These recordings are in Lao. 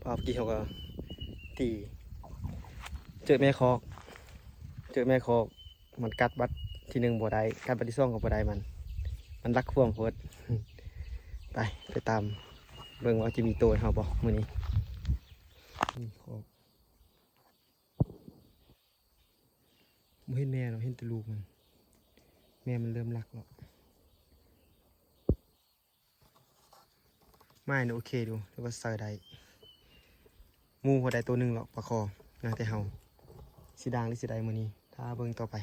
ອາ ເມື່ອກີ້ເຮົາກໍຕີ ເຈີແມ່ຄອກ ເຈີແມ່ຄອກ ມັນກັດບັດທີໜຶ່ງບໍ່ໄດ້ ກັດບັດທີສອງກໍບໍ່ໄດ້ ມັນ ມັນລັກຂວ້າງໂພດ. ໄປ ໄປຕາມເບິ່ງວ່າຈະມີໂຕໃຫ້ເຮົາບໍ່ມື້ນີ້. ນີ້ຄອກ ບໍ່ເຫັນແມ່ເນາະ ເຫັນແຕ່ລູກມັນ. ແມ່ມັນເລີ່ມລັກແລ້ວ. ໄມ້ນີ້ໂອເຄຢູ່ ຖືວ່າໃຊ້ໄດ້. ໝູ່ພໍໄດ້ໂຕໜຶ່ງແລ້ວ ປາຄໍ ຍັງແຕ່ເຮົາຊິດາງຫຼືຊິໄດ້ມື້ນີ້ ຖ້າເບິ່ງຕໍ່ໄປ.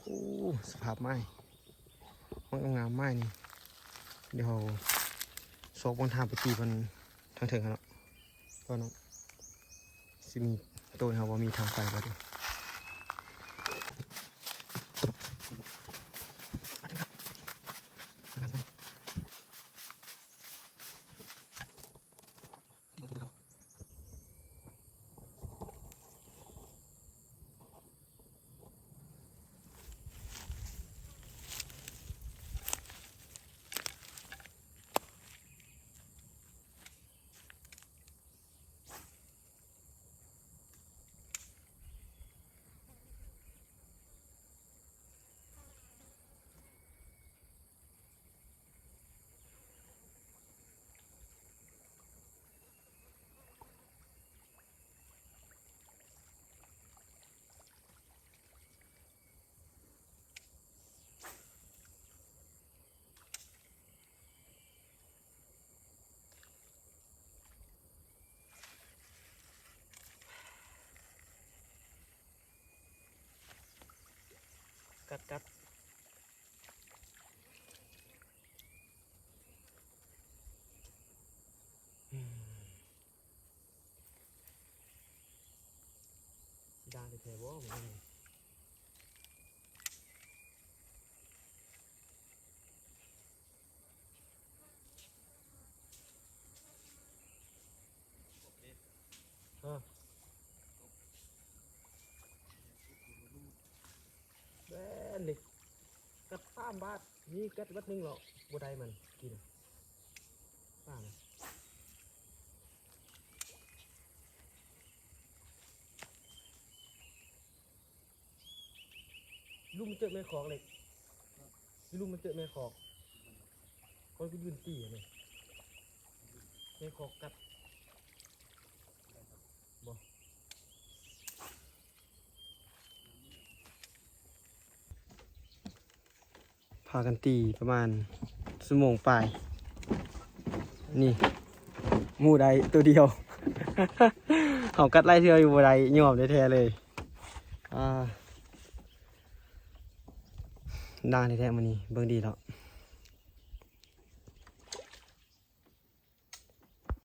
ໂອ້ ສະພາບໄມ້ ມັນງາມໆ ໄມ້ນີ້. ດຽວເຮົາຊອກເບິ່ງທາງໄປຕີເພິ່ນທາງເທິງຫັ້ນເນາະ ເພາະເນາະ ຊິມີໂຕໃຫ້ເຮົາບໍ່ ມີທາງໄປບໍ່ເດ. ກັດ ກັດ ອືມ ຊິດາງແທ້ໆ ບໍ່ ມັນ ຮະ ແບນນີ້ ກັດສາມບາດ ມີກັດບາດໜຶ່ງແລ້ວ ບໍ່ໄດ້ມັນກິນ ປານະ. ລຸມມັນເຈີແມ່ຄອກເລັກ ລຸມມັນເຈີແມ່ຄອກ ຂ້ອຍກໍຢືນຕີຫັ້ນແຫຼະ ແມ່ຄອກກັດ ບໍ່ ພາກັນຕີປະມານຊົ່ວໂມງປາຍ ນີ້ ໝູ່ໄດ້ໂຕດຽວ ເຮົາກັດຫຼາຍເທື່ອຢູ່ບໍ່ໄດ້ ຍອມແທ້ໆເລີຍ. ອ່າ ດາງແທ້ໆມື້ນີ້ ເບິ່ງດີເນາະ